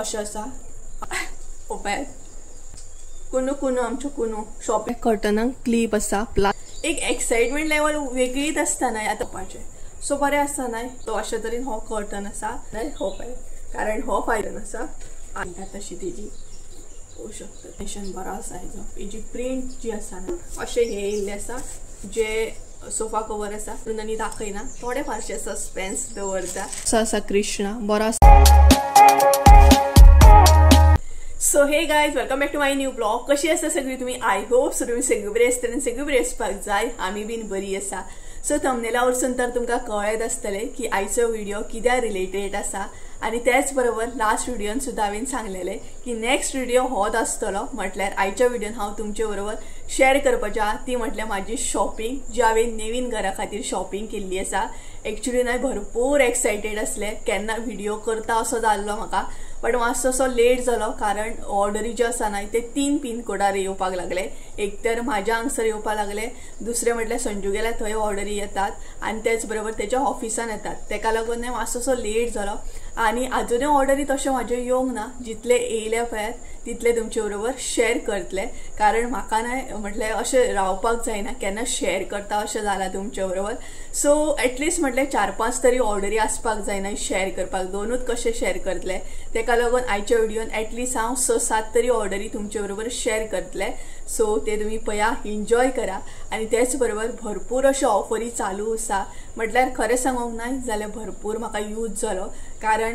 अशें आसा पळयात कुनू कुनू आमच्यो कुनू शॉपिंग कर्टनाक क्लीप आसा प्लस एक एक्सायटमेंट लेवल वेगळीच आसता न्हय आतां पळोवपाचें. सो बरें आसता न्हय. सो अशे तरेन हो कर्टन आसा न्हय हो पळय कारण हो फायदन आसा आनी तशी तेजी पळोवंक शकता टेन्शन बरो आसा हेजो हेजी प्रिंट जी आसा न्हय अशें हे येयल्लें आसा जे सोफा कवर आसा पूण आनी दाखयना थोडे फारशे सस्पेन्स दवरता. असो आसा कृष्णा बरो आसा. So hey guys, welcome back to my new blog. कशी आसा सगळी तुम्ही? I hope so तुम्ही सगळी बरी आसतली आनी सगळी बरी आसपाक जाय. आमी बीन बरी आसा. सो थंबनेला वरसून तर तुमकां कळत आसतलें की आयचो व्हिडिओ कित्या रिलेटेड आसा आनी त्याच बरोबर लास्ट व्हिडियोन सुद्दां हांवें सांगलेलें की नेक्स्ट व्हिडिओ होच आसतलो. म्हटल्यार आयच्या व्हिडियोन हांव तुमचे बरोबर शेअर करपाचें आहा ती म्हटल्यार म्हाजी शॉपिंग जी हांवें नवीन घरा खातीर शॉपिंग केल्ली आसा. एक्चुली न्हय भरपूर एक्सायटेड आसलें केन्ना व्हिडिओ करता असो जाल्लो म्हाका, बट मातसो असो लेट जालो कारण ऑर्डरी ज्यो आसा न्हय ते 3 पिनकोडार येवपाक लागले. एक तर म्हाज्या हांगसर येवपाक लागले, दुसरें म्हटल्यार संजू गेल्यार थंय ऑर्डरी येतात आनी तेच बरोबर तेच्या ऑफिसान येतात. तेका लागून न्हय मातसो असो लेट जालो आनी आजुनूय ऑर्डरी तशें म्हाज्यो येवंक ना. जितले येयले पळयात तितले तुमचे बरोबर शेअर करतले कारण म्हाका न्हय म्हटल्यार अशें रावपाक जायना केन्ना शेअर करता अशें जालां तुमचे बरोबर. सो एटलिस्ट म्हटल्यार 4-5 तरी ऑर्डरी आसपाक जाय न्हय शेअर करपाक, दोनूच कशें शेअर करतले. तेका लागून आयच्या व्हिडियोन एटलिस्ट हांव 6-7 तरी ऑर्डरी तुमचे बरोबर शेअर करतले. सो ते तुमी पळया, एन्जॉय करा आनी तेच बरोबर भरपूर अश्यो ऑफरी चालू आसा. म्हटल्यार खरें सांगूंक न्हय जाल्यार भरपूर म्हाका यूज जालो कारण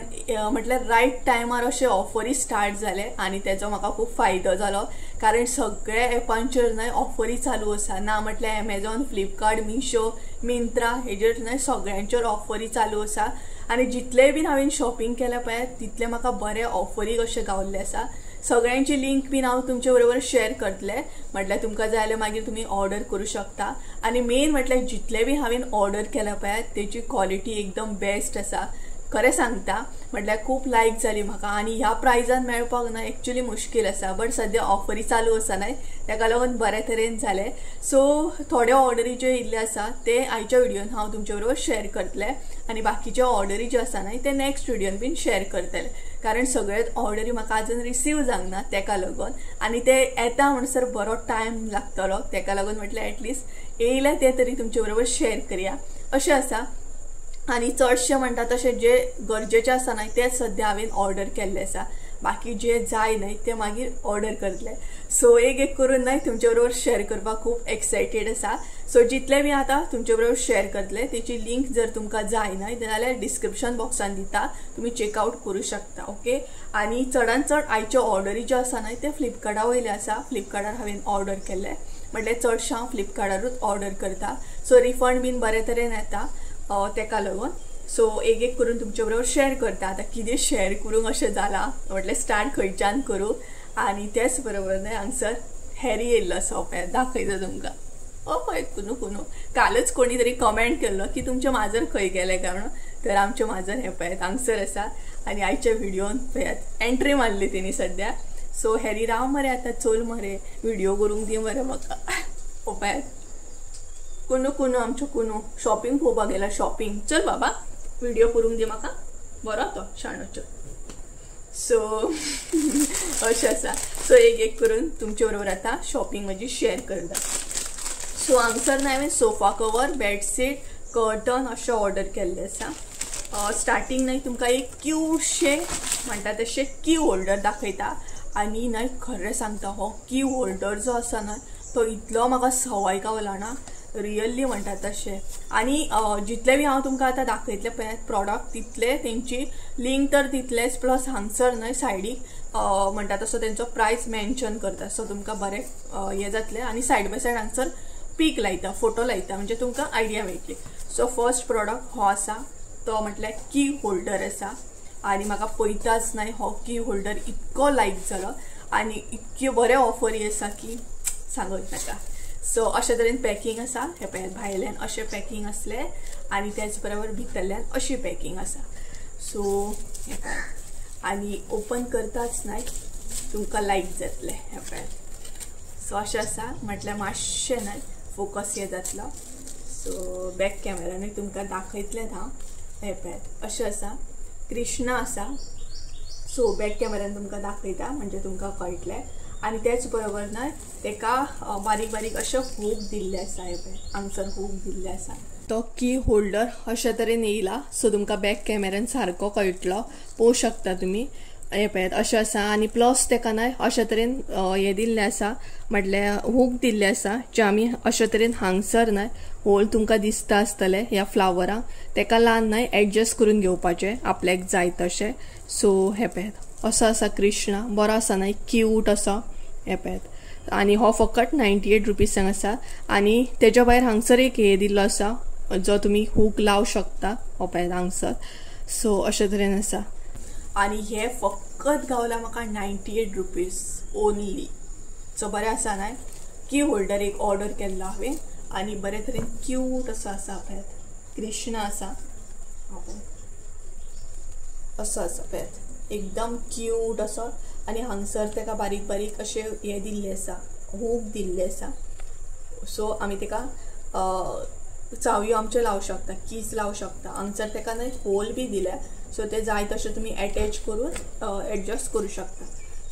म्हटल्यार रायट टायमार अशे ऑफरी स्टार्ट जाले आनी तेजो म्हाका खूब फायदो जालो कारण सगळ्या एपांचेर न्हय ऑफरी चालू आसा. ना म्हटल्यार एमेझॉन, फ्लिपकार्ट, मिशो, मिंत्रा हेजेर न्हय सगळ्यांचेर ऑफरी चालू आसा आनी जितलेय बीन हांवें शॉपिंग केलें पळय तितले म्हाका बरे ऑफरी कशे गावल्ले आसा. सगळ्यांची लिंक बीन हांव तुमचे बरोबर शेअर करतलें म्हटल्यार तुमकां जाय जाल्यार मागीर तुमी ऑर्डर करूं शकता. आनी मेन म्हटल्यार जितले बी हांवें ऑर्डर केल्या पळय तेची क्वॉलिटी एकदम बेस्ट आसा. खरें सांगता म्हटल्यार खूब लायक जाली म्हाका आनी ह्या प्रायजान मेळपाक ना एक्चुली मुश्कील आसा, बट सद्या ऑफरी चालू आसा न्हय तेका लागून बरे तरेन जालें. सो थोड्यो ऑर्डरी ज्यो येयल्ल्यो आसा ते आयच्या व्हिडियोन हांव तुमचे बरोबर शेअर करतलें आनी बाकीच्यो ऑर्डरी ज्यो आसा न्हय ते नेक्स्ट व्हिडियोन बीन शेअर करतले कारण सगळ्यात ऑर्डरी म्हाका अजून रिसीव जावंक ना तेका लागून आनी ते येता म्हणसर बरो टायम लागतलो तेका लागून म्हटल्यार एटलिस्ट येयले ते तरी तुमचे बरोबर शेअर करया अशें आसा. आनी चडशे म्हणटा तशें जे गरजेचे आसा न्हय ते सद्या हांवें ऑर्डर केल्ले आसा, बाकी जे जाय न्हय ते मागीर ऑर्डर करतले. सो एक एक करून न्हय तुमचे बरोबर शेअर करपाक खूब एक्सायटेड आसा. सो जितले बी आतां तुमचे बरोबर शेअर करतले तेची लिंक जर तुमकां जाय न्हय जाल्यार डिस्क्रिप्शन बॉक्सान दिता, तुमी चेकआवट करूं शकता. ओके, आनी चडान चड आयच्यो ऑर्डरी ज्यो आसा न्हय ते फ्लिपकार्टा वयले आसा. फ्लिपकार्टार हांवें ऑर्डर केल्ले म्हटल्यार चडशें हांव फ्लिपकार्टारूच ऑर्डर करता. सो रिफंड बीन बरे तरेन येता तेका लागून. सो एक एक करून तुमचे बरोबर शेअर करता. आतां कितें शेअर करूंक अशें जालां म्हटल्यार स्टार्ट खंयच्यान करूं. आनी तेच बरोबर न्हय हांगसर हॅरी येयल्लो आसा पळय दाखयता तुमकां. ओ पळय कुनू कुनू कालच कोणी तरी कमेंट केल्लो की तुमचें माजर खंय गेलें काय म्हणून, तर आमचें माजर हें पळयात हांगसर आसा आनी आयच्या व्हिडियोन पळयात एंट्री मारली तेणी सद्या. सो हॅरी राव मरे आतां चल मरे व्हिडिओ करूंक दी मरे म्हाका. ओ पळयात कुनू कुनू आमच्यो कुनू शॉपिंग पळोवपाक गेला शॉपिंग. चल बाबा व्हिडिओ करूंक दी म्हाका, बरो तो शाणो चल. सो अशें आसा. सो एक एक करून तुमचे बरोबर आतां शॉपिंग म्हजी शेअर करता. सो हांगसर न्हय हांवें सोफा कवर, बेडशीट, कर्टन अशें ऑर्डर केल्लें आसा. स्टार्टींग न्हय तुमकां एक क्यूटशें म्हणटा तशें की होल्डर दाखयता आनी न्हय खरें सांगता हो की होल्डर जो आसा न्हय तो इतलो म्हाका सवाय गावला ना रियली म्हणटा तशें. आनी जितले बी हांव तुमकां आतां दाखयतलें पळयात प्रॉडक्ट तितले तेंची लिंक तर तितलेच प्लस हांगसर न्हय सायडीक म्हणटा तसो तेंचो प्रायस मेन्शन करता. सो तुमकां बरें हें जातलें आनी सायड बाय सायड हांगसर पीक लायता, फोटो लायता म्हणजे तुमकां आयडिया मेळटली. सो फर्स्ट प्रॉडक्ट हो आसा तो म्हटल्यार की होल्डर आसा आनी म्हाका पळयताच न्हय हो की होल्डर इतको लायक जालो आनी इतक्यो बऱ्यो ऑफरी आसा की सांगत नाका. सो अशे तरेन पॅकिंग आसा हें पळयात भायल्यान अशें पॅकिंग आसलें आनी तेच बरोबर भितरल्यान अशी पॅकिंग आसा. सो हें पळयात आनी ओपन करताच न्हय तुमकां लायक जातलें हें पळयात. सो अशें आसा म्हटल्यार मातशें न्हय फोकस हें जातलो. सो बॅक कॅमेरानूय तुमकां दाखयतलें हांव. हें पळयात अशें आसा कृष्णा आसा. सो बॅक कॅमेरान तुमकां दाखयता म्हणजे तुमकां कळटलें. आनी तेच बरोबर न्हय तेका बारीक बारीक अशें हूक दिल्ले आसा. हे पळय हांगसर हूक दिल्ले आसा. तो की होल्डर अशे तरेन येयला. सो तुमकां बॅक कॅमेरान सारको कळटलो, पळोवंक शकता तुमी. हे पळयात अशें आसा. आनी प्लस तेका न्हय अशे तरेन हे दिल्लें आसा, म्हटल्यार हूक दिल्ले आसा जे आमी अशे तरेन हांगसर न्हय होल तुमकां दिसता आसतलें ह्या फ्लावरांक, तेका ल्हान न्हय एडजस्ट करून घेवपाचें आपल्याक जाय तशें. सो हे पळयात असो आसा कृष्णा, बरो आसा न्हय, क्यूट असो. हे पळयात. आनी हो फकत 98 रुपीसांक आसा. आनी तेज्या भायर हांगसर एक हे दिल्लो आसा जो तुमी हूक लावं शकता, हो पळयात हांगसर. सो अशे तरेन आसा. आनी हे फकत गावला म्हाका 98 रुपीज ओनली. सो बरें आसा न्हय. की होल्डर एक ऑर्डर केल्लो हांवें आनी बरे तरेन क्यूट असो आसा. पळयात कृष्णा आसा, असो आसा पळयात, एकदम क्यूट असो. आनी हांगसर तेका बारीक बारीक अशे हे दिल्ले आसा, हूक दिल्ले आसा. सो आमी तेका चावयो आमच्यो लावं शकता, कीज लावं शकता. हांगसर तेका न्हय होल बी दिल्या. सो ते जाय तशें तुमी एटॅच करून एडजस्ट करूं शकता.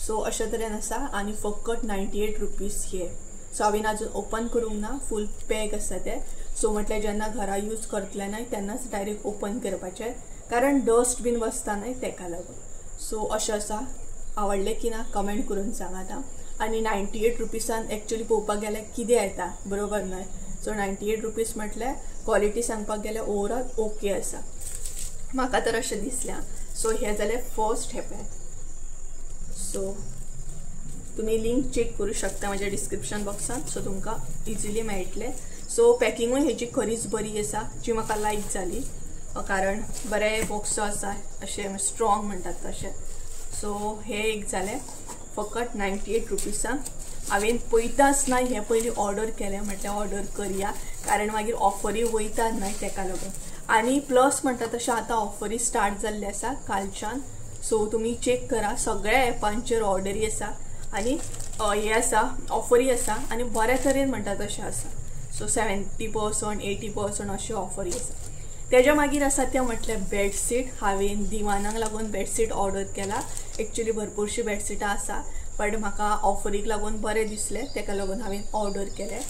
सो अशे तरेन आसा. आनी फकत 98 रुपीज हे. सो हांवें अजून ओपन करूंक ना, फूल पॅक आसा ते. सो म्हटल्यार जेन्ना घरा यूज करतले न्हय तेन्नाच डायरेक्ट ओपन करपाचें, कारण डस्ट बीन बसता न्हय तेका लागून. सो अशें आसा. आवडलें की ना कमेंट करून सांगात. आनी 98 रुपीसान एक्चुअली पळोवपाक गेल्यार कितें येता, बरोबर न्हय. सो 98 रुपीज म्हटल्यार क्वॉलिटी सांगपाक गेल्यार ओवरऑल ओके आसा, म्हाका तर अशें दिसलें. सो हें जालें फर्स्ट हें पळय. सो तुमी लिंक चॅक करूं शकता म्हज्या डिस्क्रिप्शन बॉक्सान. सो तुमकां इजिली मेळटलें. सो पॅकिंगूय हेजी खरीच बरी आसा, जी म्हाका लायक जाली, कारण बरें बॉक्स आसा, अशें स्ट्रॉंग म्हणटात तशें. सो हें एक जालें फकत 98 रुपीसान. हांवें पळयताच ना हें पयलीं ऑर्डर केलें, म्हटल्यार ऑर्डर करया, कारण मागीर ऑफरी वयता न्हय तेका लागून. आनी प्लस म्हणटा तशें आतां ऑफरी स्टार्ट जाल्ले आसा कालच्यान. सो तुमी चॅक करा, सगळ्या एपांचेर ऑर्डरी आसा आनी हे आसा, ऑफरी आसा आनी बऱ्या तरेन म्हणटा तशें आसा. सो 70% 80% अश्यो ऑफरी आसा. तेज्या मागीर आसा तें म्हटल्यार बेडशीट. हांवें दिवानाक लागून बेडशीट ऑर्डर केला. एक्चुअली भरपूरशी बेडशीटां आसा, बट म्हाका ऑफरीक लागून बरें दिसलें, तेका लागून हांवें ऑर्डर केलें.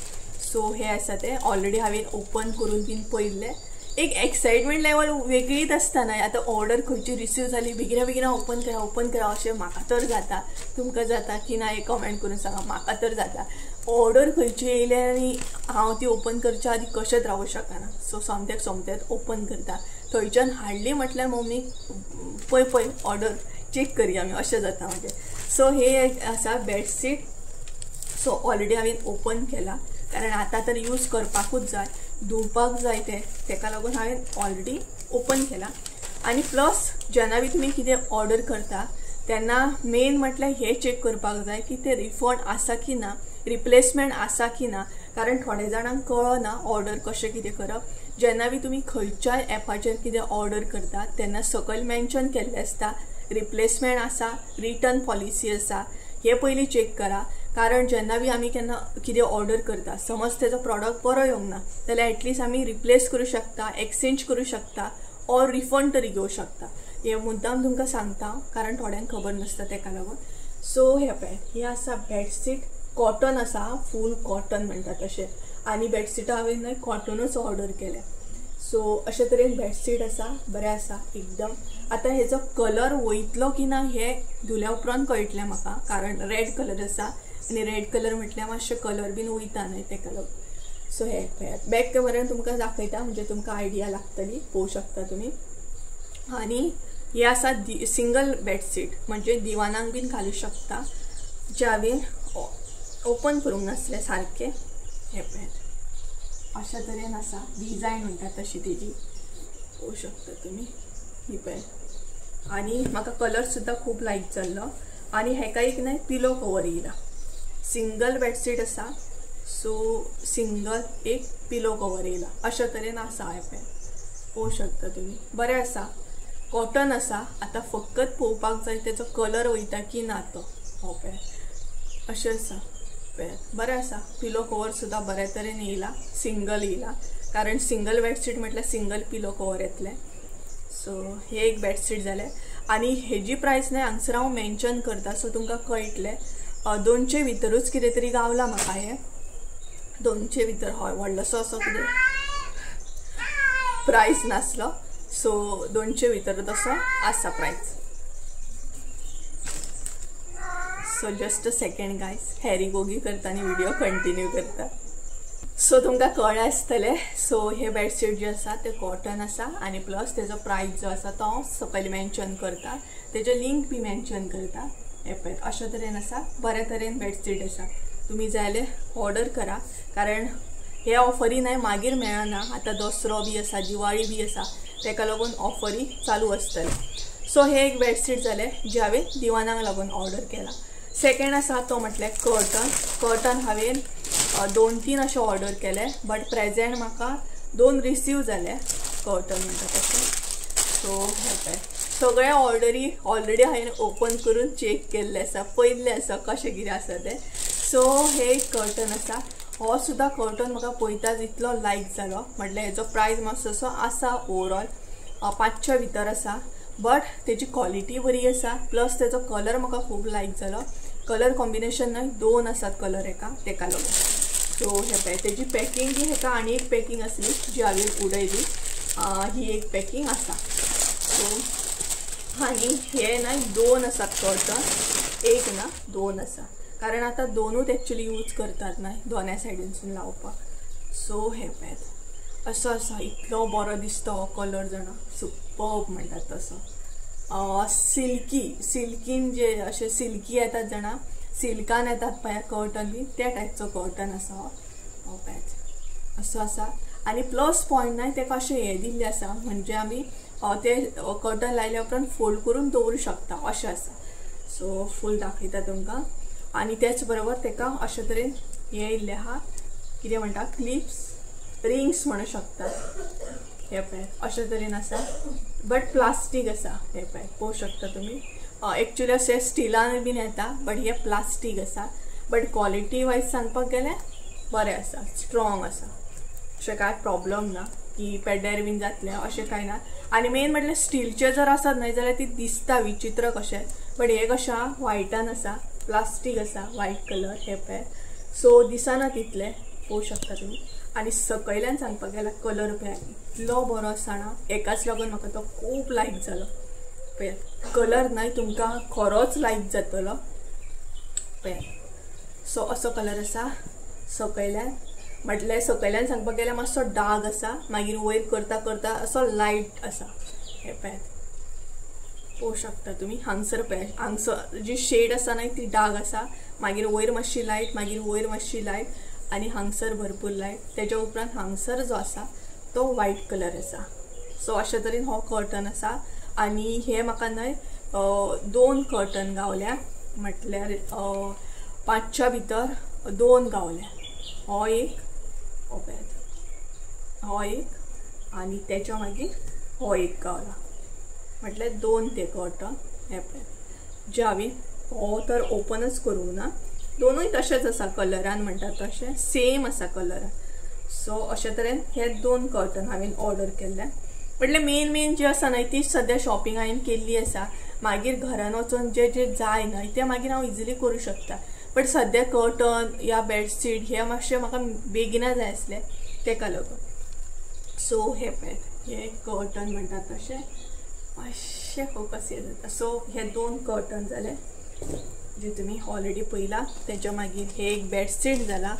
सो हें आसा तें ऑलरेडी हांवें ओपन करून बीन पळयल्लें. एक एक्सायटमेंट लेवल वेगळीच आसता न्हय. आतां ऑर्डर खंयची रिसीव जाली बेगिना बेगिना ओपन करा ओपन करा अशें म्हाका तर जाता. तुमकां जाता की ना हें कमेंट करून सांगा. म्हाका तर जाता. ऑर्डर खंयची येयली आनी हांव ती ओपन करच्या आदी कशेंच रावूं शकना. सो सोमत्याक सोमतेच ओपन करता. थंयच्यान हाडली म्हटल्यार मम्मीक पळय पळय ऑर्डर चॅक करया आमी, अशें जाता म्हाजें. सो हे आसा बेडशीट. सो ऑलरेडी हांवें ओपन केला, कारण आतां तर यूज करपाकूच जाय, धुवपाक जाय तें, तेका लागून हांवें ऑलरेडी ओपन केला. आनी प्लस जेन्ना बी तुमी कितें ऑर्डर करता तेन्ना मेन म्हटल्यार हें चॅक करपाक जाय की तें रिफंड आसा की ना, रिप्लेसमेंट आसा की ना, कारण थोडे जाणांक कळना ऑर्डर कशें कितें करप. जेन्ना बी तुमी खंयच्याय एपाचेर कितें ऑर्डर करता तेन्ना सकयल मेन्शन केल्लें आसता रिप्लेसमेंट आसा, रिटर्न पॉलिसी आसा, हें पयलीं चॅक करा. कारण जेन्ना बी आमी केन्ना कितें ऑर्डर करता, समज तेजो प्रॉडक्ट बरो येवंक ना जाल्यार एटलिस्ट आमी रिप्लेस करूं शकता, एक्सचेंज करूं शकता ऑर रिफंड तरी घेवं शकता. हें मुद्दाम तुमकां सांगता कारण थोड्यांक खबर नासता तेका लागून. सो हें पळय, हें आसा बेडशीट, कॉटन आसा, फूल कॉटन म्हणटा तशें. आनी बेडशीटां हांवें न्हय कॉटनूच ऑर्डर केल्या. सो अशे तरेन बेडशीट आसा, बरें आसा एकदम. आतां हेजो कलर वयतलो की ना हें धुल्या उपरांत कळटलें म्हाका, कारण रेड कलर आसा आनी रेड कलर म्हटल्यार मातशें कलर बीन वयता न्हय तेका लागून. सो हे पळयात, बॅक कॅमेरान तुमकां दाखयता म्हणजे तुमकां आयडिया लागतली, पळोवंक शकता तुमी. आनी हे आसा सिंगल बेडशीट, म्हणजे दिवानाक बीन घालूं शकता, जे हांवें ओपन करूंक नासलें सारकें. हें पळयात, अशा तरेन आसा, डिजायन म्हणटा तशी तेजी, पळोवंक शकता तुमी. ही पळयात. आनी म्हाका कलर सुद्दां खूब लायक जाल्लो. आनी हेका एक न्हय पिलो कवर येयला, सिंगल बेडशीट आसा, सो सिंगल एक पिलो कवर येयला, अशा तरेन आसा. हें पळय, पळोवंक शकता तुमी, बरें आसा, कॉटन आसा. आतां फकत पळोवपाक जाय तेचो कलर वयता की ना तो. हो पळय, अशें आसा, पळयात, बरें आसा. पिलो कवर सुद्दां बऱ्या तरेन येयला, सिंगल येयला, कारण सिंगल बेडशीट म्हटल्यार सिंगल पिलो कवर येतलें. सो हे एक बेडशीट जालें. आनी हेजी प्रायस न्हय हांगसर हांव मेन्शन करता, सो तुमकां कळटलें. 200 भितरूच कितें तरी गावला म्हाका हें, 200 भितर. हय, व्हडलोसो असो कितें प्रायस नासलो, सो 200 भितर तसो आसा price. So just a second guys, Harry Gogi करता आनी व्हिडिओ कंटिन्यू करता. सो तुमकां कळ्ळें आसतलें. सो हे बेडशीट जे आसा ते कॉटन आसा आनी प्लस तेजो प्रायस जो आसा तो हांव सकयल मेन्शन करता, तेजे लिंक बी मेन्शन करता. हे पळय अशे तरेन आसा, बरे तरेन बेडशीट आसा. तुमी जाय जाल्यार ऑर्डर करा, कारण हे ऑफरी न्हय मागीर मेळना. आतां दसरो बी आसा, दिवाळी बी आसा, तेका लागून ऑफरी चालू आसतले. सो हे एक बेडशीट जालें जे हांवें दिवानाक लागून ऑर्डर केला. सेकेंड आसा तो म्हटल्यार कर्टन. कर्टन हांवें 2-3 अशें ऑर्डर केले, बट प्रेजेंट म्हाका 2 रिसीव जाले कर्टन म्हणटा तशें. सो हे पळय सगळे ऑर्डरी ऑलरेडी हांवें ओपन करून चॅक केल्ले आसा, पळयल्लें आसा कशें कितें आसा तें. सो हे एक कर्टन आसा. हो सुद्दां कर्टन म्हाका पळयताच इतलो लायक जालो, म्हटल्यार हेजो प्रायस मातसो आसा ओवरऑल 500 भितर आसा, बट तेजी क्वॉलिटी बरी आसा. प्लस तेजो कलर म्हाका खूब लायक जालो. कलर कॉम्बिनेशन न्हय 2 आसात कलर हेका, तेका लागून. सो हे पळय तेजी पॅकिंग बी हेका आनी एक पॅकिंग आसली जी हांवें उडयली, ही एक पॅकिंग आसा. सो आनी हे न्हय 2 आसात कर्टन, एक ना 2 आसा, कारण आतां 2ूच एक्चुली यूज करतात न्हय दोनाय सायडीनसून लावपाक. सो हे पळयात असो आसा, इतलो बरो दिसता हो कलर जाणा, सुपर्ब म्हणटात तसो. सिल्की, सिल्कीन जे अशे सिल्की येतात जाणा, सिल्कान येतात पळय कर्टन बी, त्या टायपचो कर्टन आसा हो पळयात असो आसा. आनी प्लस पॉयंट न्हय तेका अशें हें दिल्लें आसा, म्हणजे आमी ते कर्टन लायल्या उपरांत फोल्ड करून दवरूं शकता अशें आसा. सो फूल दाखयता तुमकां. आनी तेच बरोबर तेका अशे तरेन हें येयल्लें आहा, कितें म्हणटा क्लिप्स, रिंग्स म्हणू शकता. हे पळय अशे तरेन आसा, बट प्लास्टीक आसा. हे पळय पळोवंक शकता तुमी. एक्चुली अशें स्टिलान बीन येता, बट हे प्लास्टीक आसा. बट क्वॉलिटी वायज सांगपाक गेल्यार बरें आसा, स्ट्रॉंग आसा, अशें कांय प्रॉब्लम ना की पेड्ड्यार बीन जातलें अशें कांय ना. आनी मेन म्हटल्यार स्टिलचे जर आसत न्हय जाल्यार ती दिसता विचित्र कशें, बट हे कशें आहा व्हायटान आसा, प्लास्टीक आसा, व्हायट कलर. हे पळय सो दिसना तितलें, पळोवंक शकता तुमी. आनी सकयल्यान सांगपाक गेल्यार कलर पळय इतलो बरो आसा ना, एकाच लागून म्हाका तो खूब लायक जालो. पळयात कलर न्हय तुमकां खरोच लायक जातलो. पळयात सो असो कलर आसा सकयल्यान, म्हटल्यार सकयल्यान सांगपाक गेल्यार मातसो डार्क आसा, मागीर वयर करता करता असो लायट आसा. हे पळयात पळोवंक शकता तुमी. हांगसर पळयात, हांगसर जी शेड आसा न्हय ती डार्क आसा, मागीर वयर मातशी लायट, मागीर वयर मातशी लायट, आनी हांगसर भरपूर लायट. तेज्या उपरांत हांगसर जो आसा तो व्हायट कलर आसा. सो अशे तरेन हो कर्टन आसा. आनी हे म्हाका न्हय 2 कर्टन गावल्या, म्हटल्यार 500 भितर 2 गावल्या. हो एक, हो पळयात हो एक, आनी तेच्या मागीर हो एक गावला, म्हटल्यार 2 ते कर्टन. हे पळयात जे हांवें हो तर ओपनच करूंक ना, दोनूय तशेंच आसा कलरान म्हणटा तशें सेम आसा कलरान. सो अशे तरेन हे 2 कर्टन हांवें ऑर्डर केल्ले. म्हटल्यार मेन मेन जी आसा न्हय ती सद्या शॉपिंग हांवें केल्ली आसा. मागीर घरान वचून जे जे जाय न्हय ते मागीर हांव इजिली करूं शकता, बट सद्या कर्टन या बेडशीट हे मातशें म्हाका बेगिना जाय आसलें तेका लागून. सो हे पळयात हे कर्टन म्हणटात तशें मातशें फोकस हे जाता. सो हे 2 कर्टन जाले जे तुमी ऑलरेडी पळयला. तेच्या मागीर हे एक बेडशीट जाला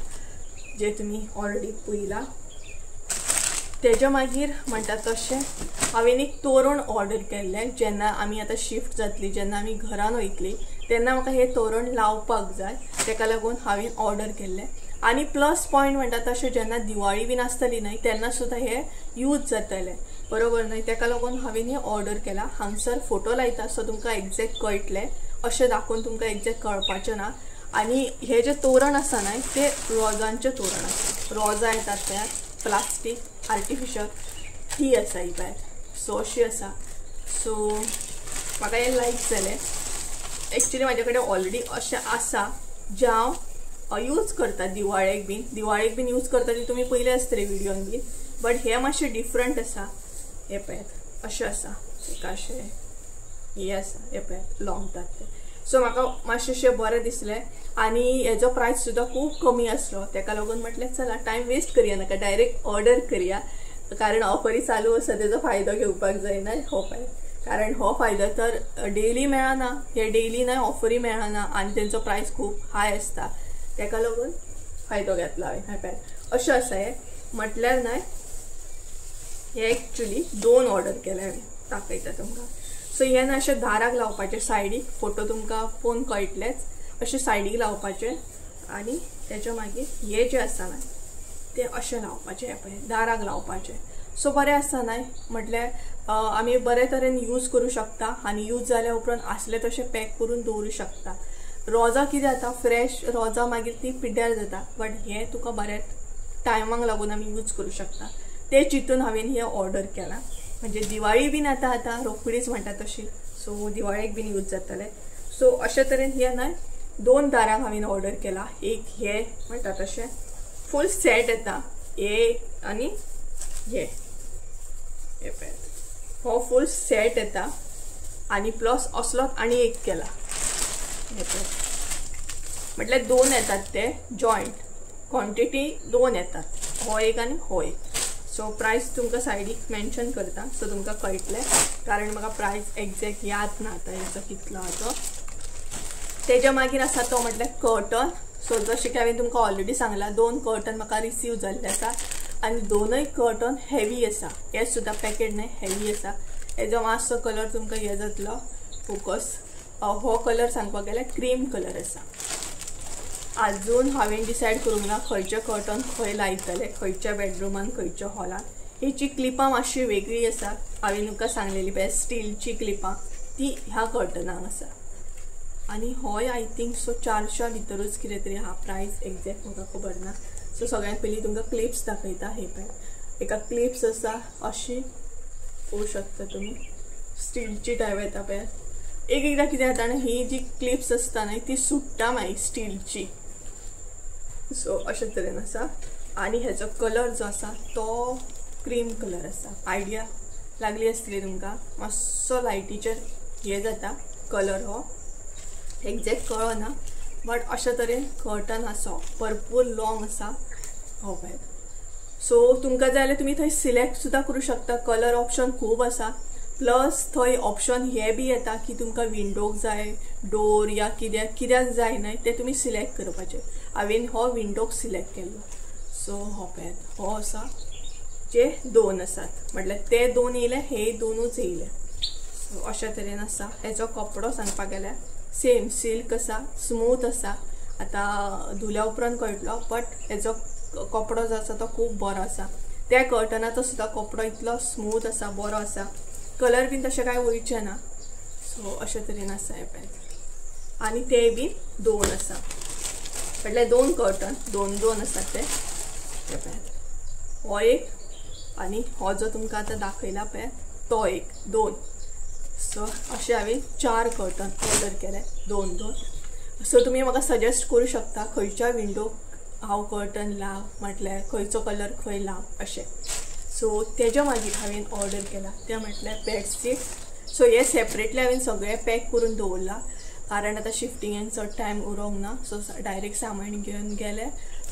जे तुमी ऑलरेडी पळयला. तेच्या मागीर म्हणटा तशें हांवें एक तोरण ऑर्डर केल्लें. जेन्ना आमी आतां शिफ्ट जातली, जेन्ना आमी घरान वयतली तेन्ना म्हाका हें तोरण लावपाक जाय, तेका लागून हांवें ऑर्डर केल्लें. आनी प्लस पॉयंट म्हणटा तशें जेन्ना दिवाळी बीन आसतली न्हय तेन्ना सुद्दां हे यूज जातलें, बरोबर न्हय, तेका लागून हांवें हें ऑर्डर केलां. हांगसर फोटो लायता सो तुमकां एग्जॅक्ट कळटलें, अशें दाखोवन तुमकां एग्जॅक्ट कळपाचें ना. आनी हे जे तोरण आसा न्हय ते रोजांचें तोरण आसा, रोजां येतात त्या प्लास्टीक आर्टिफिशल ही आसा ही भायर. सो अशी आसा. सो म्हाका हें लायक जालें. एक्चुली म्हाजे कडेन ऑलरेडी अशें आसा जें हांव यूज करता दिवाळेक बीन, दिवाळेक बीन यूज करता ती तुमी पयले आसतले व्हिडियोन बीन, बट हें मातशें डिफरंट आसा. हें पळयात अशें आसा, तेका अशें हे आसा हे पळय लाँग ते. सो म्हाका मातशें बरें दिसलें आनी हेजो प्रायस सुद्दां खूब कमी आसलो, तेका लागून म्हटलें चला टायम वेस्ट करया नाका, डायरेक्ट ऑर्डर करया, कारण ऑफरी चालू आसा तेजो फायदो घेवपाक जायना हो पळय, कारण हो फायदो तर डेली मेळना, हे डेली न्हय ऑफरी मेळना आनी तेंचो प्रायस खूब हाय आसता, तेका लागून फायदो घेतला हांवें. हें पळय अशें आसा हें. म्हटल्यार न्हय हे एक्चुली 2 ऑर्डर केले हांवें, दाखयता तुमकां. सो हे ना अशें दाराक लावपाचें सायडीक, फोटो तुमकां फोन कळटलेच, अशें सायडीक लावपाचें आनी तेच्या मागीर हे जे आसा न्हय ते अशें लावपाचें, हें पळय दाराक लावपाचें. सो बरें आसा न्हय, म्हटल्यार आमी बरे तरेन यूज करूं शकता आनी यूज जाल्या उपरांत आसले तशें पॅक करून दवरूं शकता. रोजां कितें जाता फ्रेश रोजां मागीर ती पिड्ड्यार जाता, बट हें तुका बऱ्या टायमाक लागून आमी यूज करूं शकता. ते चिंतून हांवें हें ऑर्डर केलां. म्हणजे दिवाळी बीन आतां आतां रोखडीच म्हणटा तशी, सो दिवाळेक बीन यूज जातलें. सो अशे तरेन हें न्हय 2 दारांक हांवें ऑर्डर केला. एक हे म्हणटा तशें फूल सेट येता, हे आनी हे, हे पळयात हो फूल सेट येता आनी प्लस असलोच आनी एक केला, हे पळयात म्हटल्यार 2 येतात ते जॉयंट, क्वॉन्टिटी 2 येतात, हो एक आनी हो एक. सो प्रायस तुमकां सायडीक मेन्शन करता सो तुमकां कळटलें, कारण म्हाका प्रायस एग्जॅक्ट याद ना आतां हेचो कितलो आहा तो. तेज्या मागीर आसा तो म्हटल्यार कर्टन. सो जशें की हांवें तुमकां ऑलरेडी सांगलां 2 कर्टन म्हाका रिसीव जाल्ले आसा आनी 2य कर्टन हेवी आसा, हे सुद्दां पॅकेट न्हय हेवी आसा. हेजो मातसो कलर तुमकां हे जातलो फोकस, हो कलर सांगपाक गेल्यार क्रीम कलर आसा. आजून हांवें डिसायड करूंक ना खंयचें कर्टन खंय लायतलें, खंयच्या बेडरुमान खंयच्या हॉलान. हेची क्लिपां मातशी वेगळी आसा, हांवें तुमकां सांगलेली पळय स्टिलची क्लिपां ती ह्या कर्टनाक आसा. आनी होय I think so 400 भितरूच कितें तरी आहा, प्रायस एग्जॅक्ट म्हाका खबर ना. सो सगळ्यांत पयलीं तुमकां क्लिप्स दाखयता. हे पळय एका क्लिप्स आसा अशी पळोवंक शकता तुमी, स्टिलची टायप येता पळय. एक एकदां कितें जाता न्ही, ही जी क्लिप्स आसता न्हय ती सुट्टा मागीर स्टिलची. सो अशे तरेन आसा आनी हेजो कलर जो आसा तो क्रीम कलर आसा. आयडिया लागली आसतली तुमकां, मातसो लायटीचेर हे जाता कलर, हो एग्जॅक्ट कळना बट अशे तरेन कर्टन आसा, भरपूर लॉंग आसा हो पळय. सो तुमकां जाय जाल्यार तुमी थंय सिलेक्ट सुद्दां करूं शकता, कलर ऑप्शन खूब आसा. प्लस थंय ऑप्शन हे बी येता की तुमकां विंडोक जाय, डोर या कित्याक कित्याक जाय न्हय ते तुमी सिलेक्ट करपाचें. हांवें हो विंडोक सिलेक्ट केल्लो. सो हो पळयात हो आसा, जे 2 आसात म्हटल्यार ते 2 येयले, हे 2ूच येयले. सो अशे तरेन आसा. हेजो कपडो सांगपाक गेल्यार सेम सिल्क आसा, स्मूथ आसा. आतां धुल्या उपरांत कळटलो, बट हेजो कपडो जो आसा तो खूब बरो आसा. त्या कर्टनाचो सुद्दां कपडो इतलो स्मूथ आसा, बरो आसा, कलर बीन तशें कांय वयचें ना. सो अशे तरेन आसा हें पळयात. आनी ते बीन 2 आसा, म्हटल्यार 2 कर्टन 2 2 आसा ते. हे पळयात हो एक आनी हो जो तुमकां आतां दाखयला पळयात तो एक, 2. सो अशें हांवें 4 कर्टन ऑर्डर केले, 2 2. सो तुमी म्हाका सजेस्ट करूं शकता खंयच्या विंडोक हांव कर्टन लाव, म्हटल्यार खंयचो कलर खंय लाव अशें. सो तेज्या मागीर हांवें ऑर्डर केला तें म्हटल्यार बेडशीट. सो हे सेपरेटली हांवें सगळें पॅक करून दवरलां, कारण आतां शिफ्टिंगेक चड टायम उरोंक ना. सो डायरेक्ट सामान घेवन गेले,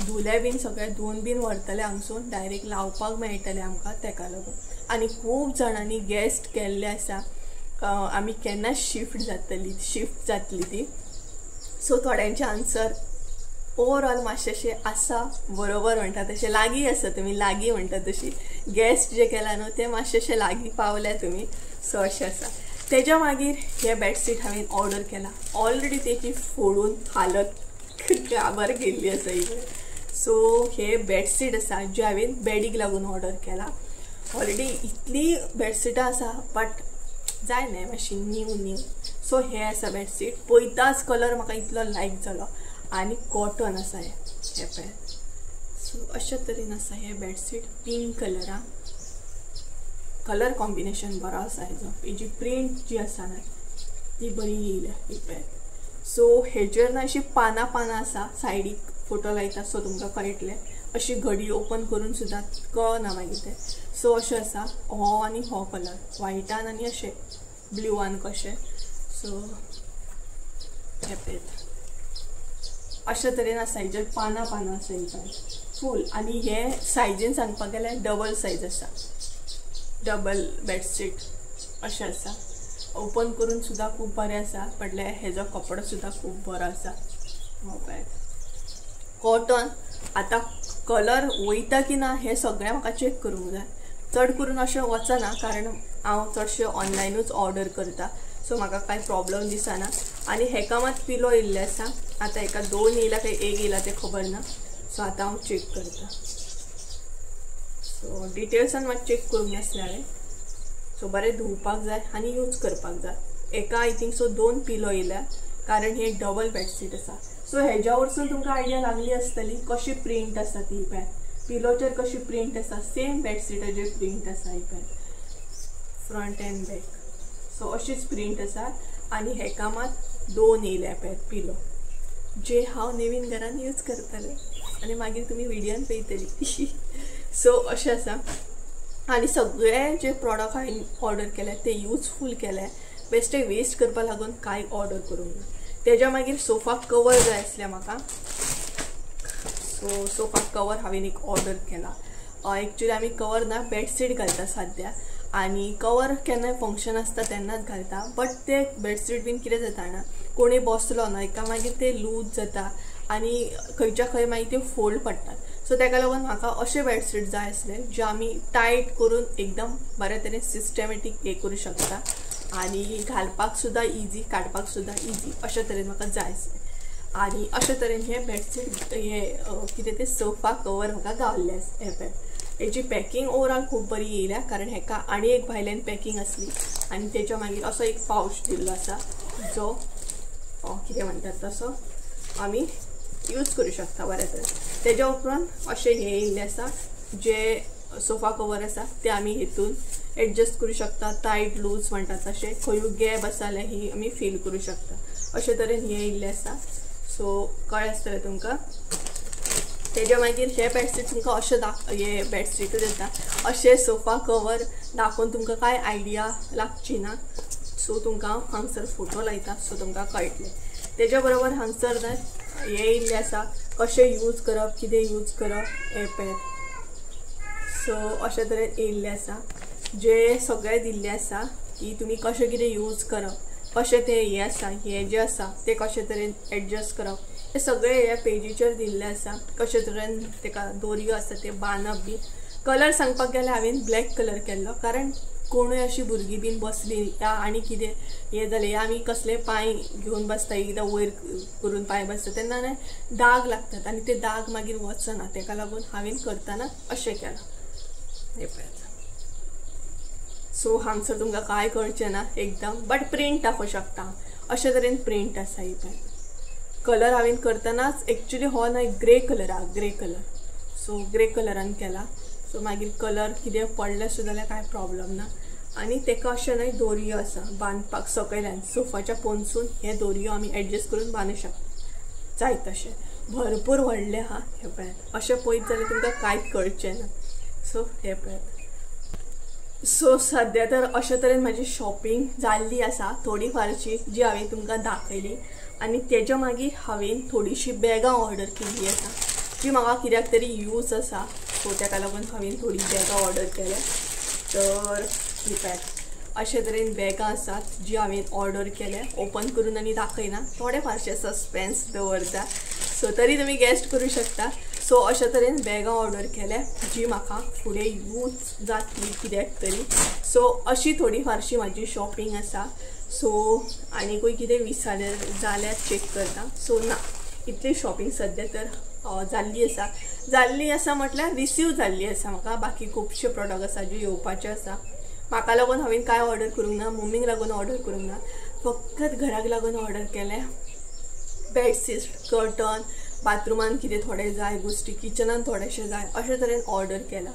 धुले बीन सगळें धुवन बीन व्हरतले हांगसून, डायरेक्ट लावपाक मेळटलें आमकां तेका लागून. आनी खूब जाणांनी गेस्ट केल्ले आसा आमी केन्ना शिफ्ट जातली ती. सो थोड्यांचे आन्सर ओवरऑल मातशें आसा बरोबर म्हणटा तशें, लागीं आसा तुमी, लागीं म्हणटा तशी गेस्ट जे केला न्हू ते मातशें लागीं पावल्या तुमी. सो अशें आसा. तेज्या मागीर हे बेडशीट हांवें ऑर्डर केला, ऑलरेडी तेची फोडून हालत काबार केल्ली आसा ही. सो हे बेडशीट आसा जे हांवें बेडीक लागून ऑर्डर केला. ऑलरेडी इतली बेडशीटां आसा बट जाय न्हय मातशी न्यू न्यू. सो हे आसा बेडशीट, पळयताच कलर म्हाका इतलो लायक जालो आनी कॉटन आसा हें, हें पळयात. सो अशे तरेन आसा हें बेडशीट, पिंक कलरा, कलर कॉम्बिनेशन बरो आसा हेजो, हेजी प्रिंट जी आसा न्हय ती बरी येयल्या ही पळयात. सो हेजेर ना अशी पानां पानां आसा, सायडीक फोटो लायता सो तुमकां कळटलें, अशी घडी ओपन करून सुद्दां कळना मागीर तें. सो अशें आसा हो आनी हो कलर, व्हायटान आनी अशें ब्लूआन कशें. सो हे पळयात अशा तरेन आसा, हेजेर पानां पानां आसा ही फूल. आनी हे सायजीन सांगपाक गेल्यार डबल सायज आसा, डबल बेडशीट अशें आसा. ओपन करून सुद्दां खूब बरें आसा, म्हटल्यार हेजो कपडो सुद्दां खूब बरो आसा. कॉटन आतां कलर वयता की ना हें सगळें म्हाका चॅक करूंक जाय. चड करून अशें वचना कारण हांव चडशें ऑनलायनूच ऑर्डर करता, सो म्हाका कांय प्रॉब्लम दिसना. आनी हेका मात पिलो येयल्ले आसा, आतां हेका 2 येयला काय 1 येयला तें खबर ना. सो आतां हांव चॅक करता. सो डिटेल्सान मात चॅक करूंक नासलें हांवें. सो बरें धुवपाक जाय आनी यूज करपाक जाय. एका I think so 2 पिलो येयल्या कारण हे डबल बेडशीट आसा. सो हेज्या वरसून तुमकां आयडिया लागली आसतली कशी प्रिंट आसा ती. पळय पिलोचेर कशी प्रिंट आसा, सेम बेडशीटाचेर प्रिंट आसा ही पळय, फ्रंट एंड बॅक. सो अशीच प्रिंट आसा. आनी हेका मात 2 येयल्या पळय पिलो, जे हांव नवीन घरान यूज करतलें आनी मागीर तुमी व्हिडियोन पळयतली. सो अशें आसा. आनी सगळे जे प्रोडक्ट हांवें ऑर्डर केले ते यूजफूल केले, बेश्टे वेस्ट करपा लागून कांय ऑर्डर करूंक ना. तेज्या मागीर सोफा कवर जाय आसलें म्हाका, सो सोफा कवर हांवें एक ऑर्डर केला. एक्चुली आमी कवर ना बेडशीट घालता सद्या, आनी कवर केन्नाय फंक्शन आसता तेन्नाच घालता. बट ते बेडशीट बीन कितें जाता ना, कोणूय बसलो ना एका मागीर ते लूज जाता आनी खंयच्या खंय मागीर त्यो फोल्ड पडटात. सो तेका लागून म्हाका अशें बेडशीट जाय आसलें जे आमी टायट करून एकदम बरे तरेन सिस्टमॅटीक हे करूं शकता आनी घालपाक सुद्दां इजी, काडपाक सुद्दां इजी, अशे तरेन म्हाका जाय आसलें. आनी अशे तरेन हें बेडशीट हे कितें तें सोफा कवर म्हाका गावल्लें आसा. हें पळय हेजी पॅकिंग ओवरऑल खूब बरी येयल्या, कारण हेका आनी एक भायल्यान पॅकिंग आसली आनी तेच्या मागीर असो एक पावच दिल्लो आसा जो कितें म्हणटात तसो आमी यूज करूं शकता बऱ्या तरेन. तेज्या उपरांत अशें हें येयल्लें आसा जे सोफा कवर आसा ते आमी हेतून एडजस्ट करूं शकता, टायट लूज म्हणटात तशें, खंयूय गॅप आसा जाल्यार ही आमी फील करूं शकता, अशे तरेन हें येयल्लें आसा. सो कळ्ळें आसतलें तुमकां. तेज्या मागीर हे बेडशीट तुमकां अशें हे बेडशीटूच येता, अशें सोफा कवर दाखोवन तुमकां कांय आयडिया लागची ना. सो तुमकां हांव हांगसर फोटो लायता, सो तुमकां कळटलें. तेज्या बरोबर हांगसर न्हय हें येयल्लें आसा कशें यूज करप, कितें यूज करप हें पळयात. सो अशे तरेन येयल्लें आसा, जे सगळें दिल्लें आसा की तुमी कशें कितें यूज करप, कशें तें हें आसा, हें जें आसा तें कशे तरेन एडजस्ट करप, हें सगळें ह्या पेजीचेर दिल्लें आसा. कशे तरेन तेका दोरयो आसा ते बांदप बी. कलर सांगपाक गेल्यार हांवें ब्लॅक कलर केल्लो, कारण कोणूय अशी भुरगीं बीन बसली या आनी कितें हें जालें या आमी कसले पांय घेवन बसता, एकदां वयर करून पांय बसता तेन्ना न्हय दाग लागतात आनी ते दाग मागीर वचना, तेका लागून हांवें करतना अशें केलां. हें पळयात. सो हांगसर तुमकां कांय कळचें ना एकदम, बट प्रिंट दाखोवंक शकता, अशे तरेन प्रिंट आसा ही पळय. कलर हांवें करतनाच एक्चुली हो न्हय ग्रे कलर आहा, ग्रे कलर. सो ग्रे कलरान केला. सो मागीर कलर कितें पडलें सुद्दां जाल्यार कांय प्रॉब्लम ना. आनी तेका अशें न्हय दोरयो आसा बांदपाक सकयल्यान सोफाच्या पोनसून हे दोरयो आमी एडजस्ट करून बांदूंक शकता जाय तशें. भरपूर व्हडलें आहा हें पळयात, अशें पळयत जाल्यार तुमकां कांयच कळचें ना. सो हें पळयात. सो सद्या तर अशे तरेन म्हाजी शॉपिंग जाल्ली आसा थोडी फारशी जी हांवें तुमकां दाखयली. आनी तेज्या मागीर हांवें थोडीशी बॅगां ऑर्डर केल्ली आसा जी म्हाका कित्याक तरी यूज आसा, सो तेका लागून हांवें थोडी बॅगां ऑर्डर केल्या. तर ही पळयात अशे तरेन बॅगां आसात जी हांवें ऑर्डर केल्या. ओपन करून आनी दाखयना, थोडे फारशे सस्पेन्स दवरता, सो तरी तुमी गॅस्ट करूं शकता. सो अशे तरेन बॅगां ऑर्डर केल्या जी म्हाका फुडें यूज जातली कित्याक तरी. सो अशी थोडी फारशी म्हाजी शॉपिंग आसा. सो आनीकूय कितें विसरलें जाल्यार चॅक करता. सो ना, इतली शॉपिंग सद्या तर जाल्ली आसा. जाल्ली आसा म्हटल्यार रिसीव जाल्ली आसा म्हाका. बाकी खुबशे प्रोडक्ट आसा जे येवपाचे आसा. म्हाका लागून हांवें कांय ऑर्डर करूंक ना, मम्मीक लागून ऑर्डर करूंक ना, फकत घराक लागून ऑर्डर केलें. बेडशीट, कर्टन, बाथरुमान कितें थोडें जाय गोश्टी, किचनान थोडेशें जाय, अशे तरेन ऑर्डर केलां.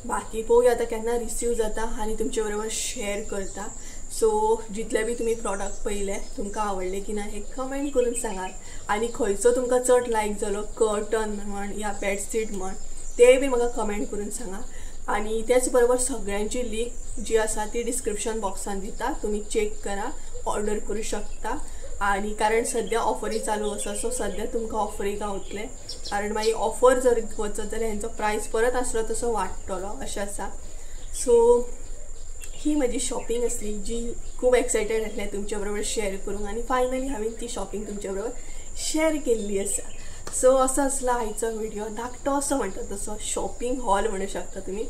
बाकी पळोवया आतां केन्ना रिसीव जाता आनी तुमचे बरोबर शेअर करता. सो जितले बी तुमी प्रोडक्ट पळयले तुमकां आवडले की ना हें कमेंट करून सांगात. आनी खंयचो तुमकां चड लायक जालो, कर्टन म्हण या बेडशीट म्हण, तेय बी म्हाका कमेंट करून सांगा. आनी तेच बरोबर सगळ्यांची लिंक जी आसा ती डिस्क्रिप्शन बॉक्सान दिता, तुमी चॅक करा. ऑर्डर करूं शकता. आनी कारण सद्या ऑफरी चालू आसा, सो सद्या तुमकां ऑफरी गावतले, कारण मागीर ऑफर जर वचत जाल्यार हेंचो प्रायस परत आसलो तसो वाडटलो अशें आसा. सो ही म्हजी शॉपिंग आसली जी खूब एक्सायटेड आसलें तुमच्या बरोबर शेअर करूंक आनी फायनली हांवें ती शॉपिंग तुमच्या बरोबर शेअर केल्ली आसा. सो असो आसलो आयचो व्हिडिओ, धाकटो असो म्हणटा तसो शॉपिंग हॉल म्हणू शकता तुमी.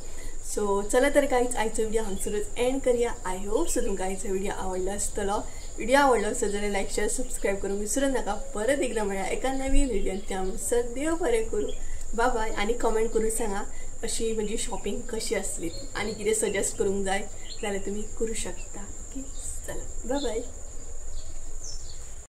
सो चला तर गायज आयचो व्हिडिओ हांगसरूच एंड करया. I hope so तुमकां आयचो व्हिडिओ आवडलो आसतलो. व्हिडिओ आवडलो आसत जाल्यार लायक शेअर सबस्क्रायब करूंक विसरू नाका. परत एकदां मेळया एका नवीन व्हिडियोन, त्या म्हणसर देव बरें करूं, बाय बाय. आनी कमेंट करून सांगा अशी म्हजी शॉपिंग कशी आसली आनी कितें सजेस्ट करूंक जाय जाल्यार तुमी करूं शकता. ओके, चला बाय बाय.